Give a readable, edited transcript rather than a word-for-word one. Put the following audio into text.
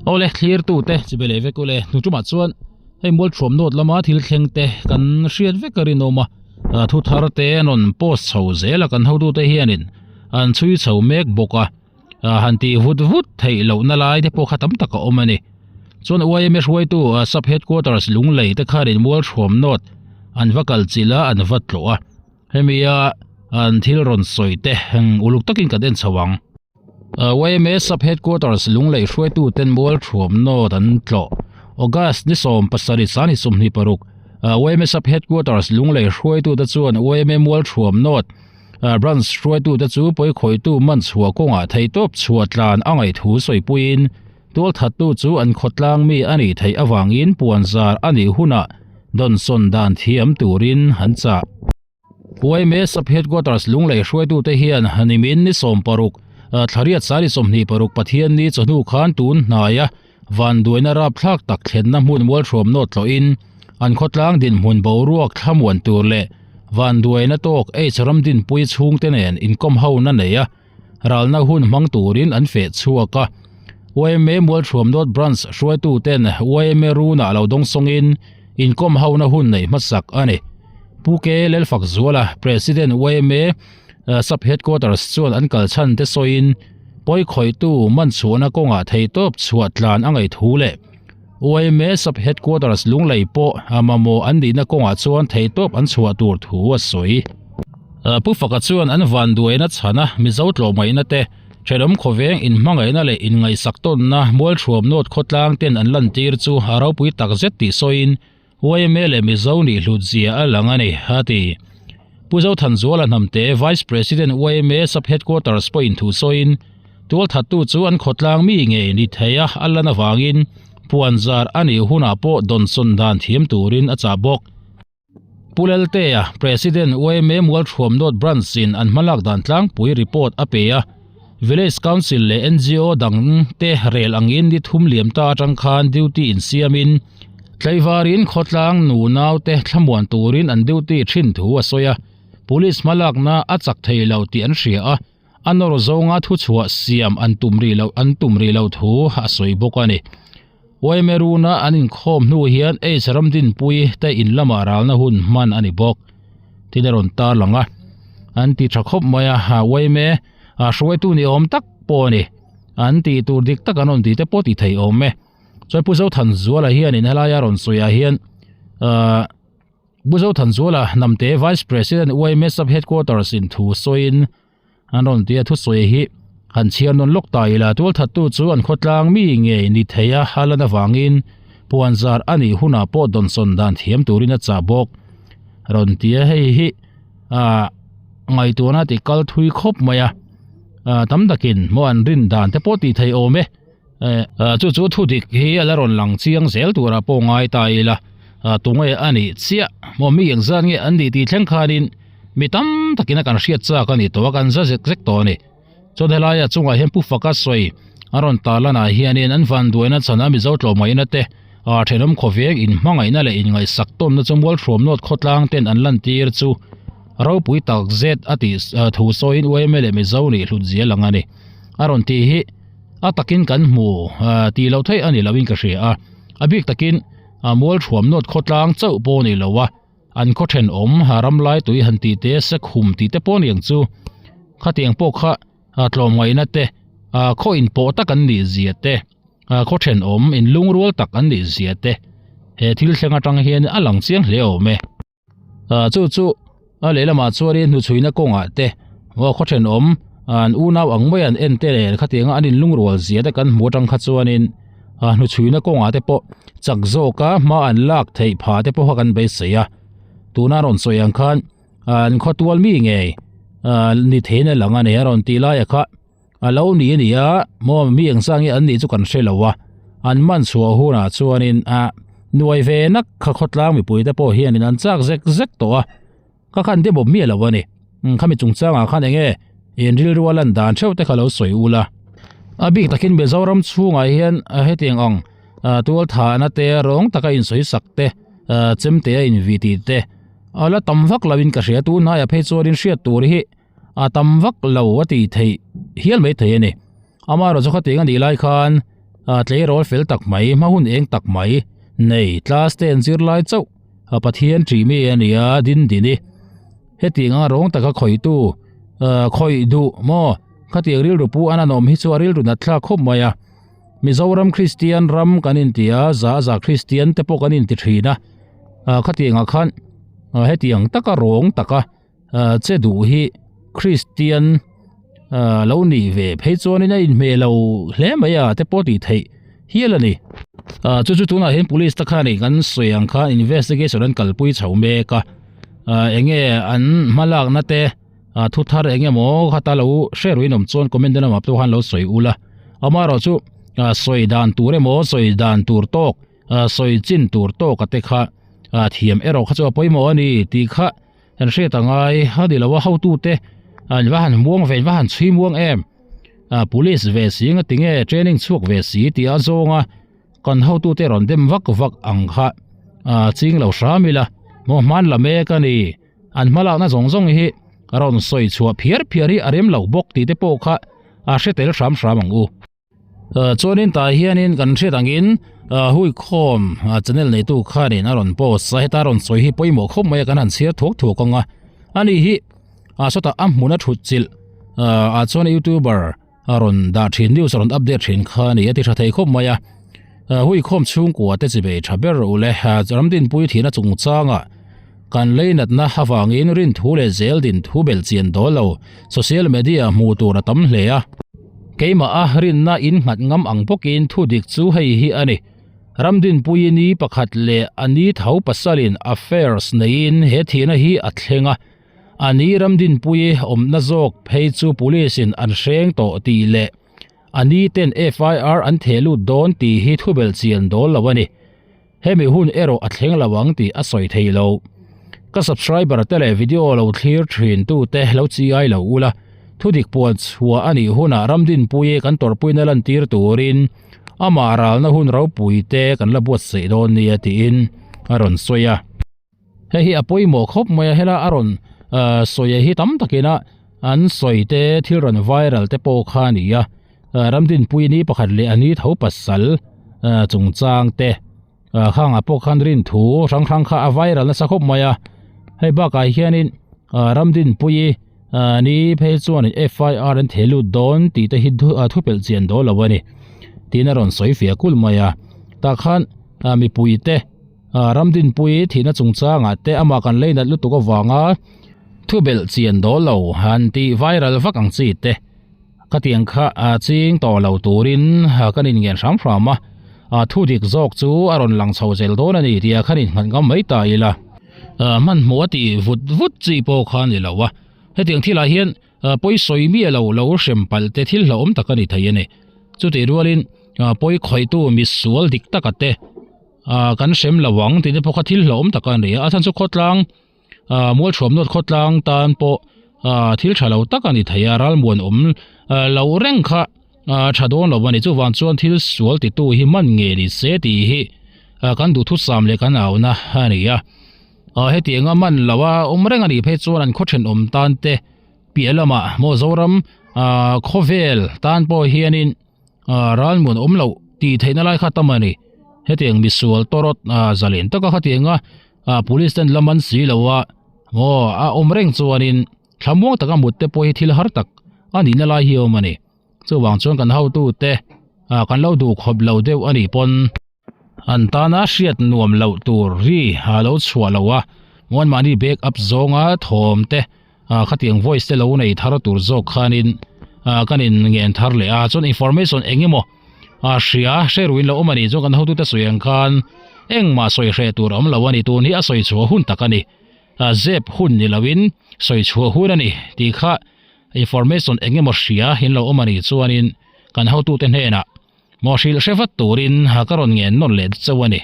Awle thlir tu te chibai leh vek ule hnu tumah chuan hei mual thuam nawt lama thil thleng te kan hriat vek a rinawm a ah thu thar te an rawn post chho zel a kan hotu te hianin an chhui chho mek bawk a ah han tih vut vut theih loh na lai te pawh kha tam tak a awm a ni chuan yma hruaitu ah sub headquarters lunglei te khanin mual thuam nawt an va kal chilh a an va tlawh a hemi a an thil rawn sawi te uluk takin kan en chho ang. Yma Sub Headquarters Lunglei hruaituten mual thuam nawt an tlawh. August ni 17 sani 26 Yma Sub Headquarters Lunglei hruaitute chuan yma mual thuam nawt Branch hruaitute chu pawikhawitu man chhuah kawngah theihtawp chhuah tlan a ngaih thu sawipuiin tualthattu chu an khawtlang mi a nih theih avangin puanzar a nih hunah dawnsawn dan thiam turin an chah. Yma Sub Headquarters Lunglei hruaitute hian nimin ni 16, Thlariat sari 26 Pathian ni chawhnu khan tun hnaia vanduaina rapthlak tak thlenna hmun mualhruam nawt tlawhin an khawtlang dinhmun boruak thlamuan tur leh vanduaina tawk H Ramdinpui chhungte nen inkawm hona nei a ralna hun hmang turin an feh chhuak a. Yma Mualhruam North Branch hruaituten yma runah lo dawngsawngin inkawm hona hun neih hmasak a ni. Pu K Lelfakzuala, President yma Sub Headquarters chuan an kal chhan te sawiin pawikhawihtu man chhuahna kawngah theihtawp chhuah tlan a ngaih thu leh yma Sub Headquarters Lunglei pawh mamawh an nihna kawngah chuan theihtawp an chhuah tur thu a sawi. Pu Faka chuan an vanduaina chhana Mizo tlawhmaihnate te, thenawm khawveng inhmangaihna leh inngaihsak tawnna Mualthuam North khawtlang ten an lantir chu a ropui takzet tih sawiin yma leh Mizo nih hlut zia a lang a ni, a ti. Pu Zothanzuala Hnamte, Vice President yma Sub Headquarters pawhin thu sawiin tualthattu chu an khawtlang mi ngei ni thei a a lan avangin puanzar a nih hunah pawh dawnsawn dan thiam turin a chah bawk. Pu Laltea, President yma Mualthuam North Branch in an hmalak dan tlangpui report a pe a, Village Council leh ngo dang te rel angin ni thum liam ta atang khan duty in siamin tlaivarin khawtlang nu nau te thlamuan turin an duty thin thu a sawi a, Police hmalakna a chak thei lo tih an hria a, a nawr zawnga thuchhuah siam an tum rih loh an tum rih loh thu a sawi bawk a ni. Yma runa an inkhawm hnu hian H Ramdinpui te in lamah ralna hun hman a ni bawk. Tin a rawn tar lang a, an ti tha khawp mai a, yma hruaitu ni awm tak pawh a ni. An tih tur dik tak an rawn tih te pawh ti thei awm e. Chuan Pu Zothanzuala hianin helaia rawn sawiah hian ahh. Pu Zothanzuala Hnamte Vice President yma Sub Headquarters in thu sawiin an rawn ti a, thusawi hi han chhiar nawn lawk ta ila tualthattu chu an khawtlang mi ngei ni thei a a lan avangin puanzar a nih hunah pawh dawnsawn dan thiam turin a chah bawk rawn ti a, hei hi ah ngaihtuahna ti kal thui khawp mai a, ah tam takin maw an rin dan te pawh tih theih awm e. Chu chu thu dik hi a la rawn lang chiang zel turah pawh ngai ta ila tunge a nih chiah maw mi engzat nge an nih tih thleng khanin mi tam takin a kan hriat chak a ni tawh a kan za zek zek tawh a ni. Chuan helaia chungah hian Pu Faka sawi a rawn tarlanah hianin an vanduaina chhan a Mizo tlawmngaihna te thenawm khawveng inhmangaihna leh inngaihsak tawnna chu Mualhruamnawt khawtlang ten an lantir chu ropui tak zet a tih thu sawiin yma leh Mizo nih hlut zia lang a ni a rawn tih hi. A takin kan hmu tih loh theih a ni loin ka hria a, a bik takin mual thuam nawt khawtlang chauh pawh a ni lo a, an khaw thenawm ram lai tui han tih te sekhum tih te pawh a ni ang chu, khatiang pawh kha tlawmngaihna te khaw inpawh tak an nih zia te, khaw thenawm inlungrual tak an nih zia te he thil thleng atang hian a lang chiang hle awm e. Chu chu a lehlamah chuanin hnuchhuina kawngah te aw khaw thenawm an unau ang mai an en te nen khatianga an inlungrual zia te kan hmu atang kha chuanin hnuchhuina kawngah te pawh chak zawka hma an lak theih phah te pawh kha kan beisei a tuna rawn sawi ang khan an khawtual mi ngei ni theiin a lang a ni a rawn tih laia kha a lo ni a ni a maw mi eng zang nge an nih chu kan hre lo a an man chhuah hunah chuanin a nuai ve nak kha khawtlang mipui te pawh hianin an chak zek zek tawh a ka khan te bawp miah lo a ni khami chungchangah khan eng nge in rilru a lan dan theuh te kha lo sawi ula a bik takin Mizoram chhungah hian hetiang ang tual thahna te rawng taka insawi sak te chemte a invih tih te a la tam vak lo in ka hria tunhnaiah phei chuanin hriat tur hi a tam vak lo a tih theih hial mai thei a ni amaherawhchu khatiang a nih lai khan Tleirawl fel tak mai, hma hun eng tak mai nei class ten zirlai chauh a Pathian ṭih mi a ni a din din i. Hetiang anga rawng taka khawihtu khawih duh maw? Khatiang rilru pu an an awm hi chu a rilru nat thlak khawp mai a. Mizoram Kristian ram kan inti a, za za Kristian te pawh kan inti thin a. Khatiang ah khan hetiang taka rawng taka che duh hi Kristian lo nih ve phei chuanin a inhmeh lo hle mai a te pawh tih theih hial a ni. Chu chu tunah hian police te khan ih kan sawi ang khan investigation an kalpui chho mek a, eng nge an hmalakna te thu thar eng emaw khata lo hre ruih awm chuan comment te lamah pawh khan lo sawi ul a, amaherawhchu sawi dan tur emaw sawi dan tur tawk sawi chin tur tawk a te kha thiam erawh kha chu a pawimawh a ni tih kha. Kan hriat a ngai a ni lo a hotute an va han muang ve an va han chhui muang em ah police ve si nga tinge training chhuak ve si tih a zawng a kan hotute rawn dem vak vak ang kha ah ching lo hram ila maw hman la mek a ni an hmalakna zawng zawng hi rawn sawi chhuah phiar phiar hi a rem lo bawk tih te pawh kha a hre tel hram hram ang u. Chuanin tah hianin kan hriat angin huikhawm channel neitu khanin a rawn post a heta rawn sawi hi pawimawh khawp mai a kan han chhiar thuak thuak ang a ani hi sawtah a hmun a thut chilh ah chuan youtuber a rawn dah thin news a rawn update thin kha a ni a ti tha thei khawp mai a huikhawm chhungkua te chi bei tha ber u le ramdinpui thihna chungchangah kan leinatna avangin rinthu leh zel din thu belh chian dawl lo social media hmuh tur a tam hle a. Keimah a rinna in nghat ngam ang bawkin thu dik chu hei hi a ni. Ramdinpuii ni pakhat leh a ni tho pasalin affairs neiin he thihna hi a thleng a. A ni Ramdinpuii awmna zawk phei chu police in an hreng tawh tih leh a ni ten FIR an theh lut dawn tih hi thu belhchian dawl lo a ni. Hemi hun erawh a thleng lo ang tih a sawi thei lo. Ka subscriber te leh video lo thlir thin tu te lo chi ai lo ula, thudik puan chhuah a nih hunah Ramdinpuii kan tawrhpuina lantir turin amah ralna hun ropui te kan la buatsaih dawn nia tiin a rawn sawi a. Hei hi a pawimawh khawp mai a, helai a rawn sawi hi tam takin a an sawi te thil rawn viral te pawh kha a ni a, Ramdinpuii ni pakhat leh a ni tho pasal chungchang te khangah pawh khan rinthu hrang hrang kha a viral nasa khawp mai a, hei bakah hianin Ramdinpuii ni phei chuan FIR an theh lut dawn tih te hi thupelh chian dawn lo a ni tiin a rawn sawi fiah kulh mai a, tah khan mipui te. Ramdinpuii thihna chungchangah te amah kan leinat lutuk avanga thu belh chian dawl lo han tih viral vak ang chi te khatiang kha ching tawh lo turin kan inngen hram hram a, thu dik zawk chu a rawn lang chho zel dawn a ni tih ah khan innghat ngam mai ta ila. Hmanhmawh a tih vut vut chi pawh kha a ni lo a, hetiang thilah hian pawi sawi miah lo lo hrem palh te thil hlauhawm tak a ni thei a ni. Chutih rualin pawi khawihtu misual dik taka te. ah kan hrem lo ang tih te pawh kha thil hlauhawm tak a ni a a chhan chu khawtlang ah mualthuamnawt khawtlang tan pawh ah thil tha lo tak a ni thei a ralmuan awm ah loh reng kha ah tha dawn lo a ni chuvang chuan thil sual ti tu hi man nge ni se tih hi ah kan duhthusam leh kan au na a ni a ah hetiang a man lo a awm reng a nih phei chuan an khaw thenawm tan te piah lamah maw Zoram ah khawvel tan pawh hianin. Ah ralmuan awm loh tih theihna lai kha tam a ni. Hetiang misual tawrawt ah zalen taka khatianga ah police ten lam an si lo a maw a awm reng chuanin thlamuang taka mut te pawh hi thil har tak a nihna lai hi a awm a ni. Chuvang chuan kan hotute ah kan lo duh khawp lo deuh a nih pawn. An tana hriat nuam loh tur ri a lo chhuah lo a, muanmahni back up zawnga thawm te khatiang voice te lo nei thar tur zawk khanin kan in ngen thar leh a, chuan information eng emaw hria hre ruin lo awm a nih chuan kan hotute sawi ang khan engmah sawi hreh tur a awm lo a ni, tun hi a sawi chhuah hun tak a ni, zep hun ni loin sawi chhuah hun a ni tih kha information eng emaw hria in lo awm a nih chuanin kan hotute hnenah. Maw hrilh hre vat turin ka rawn ngen nawn leh chauh a ni.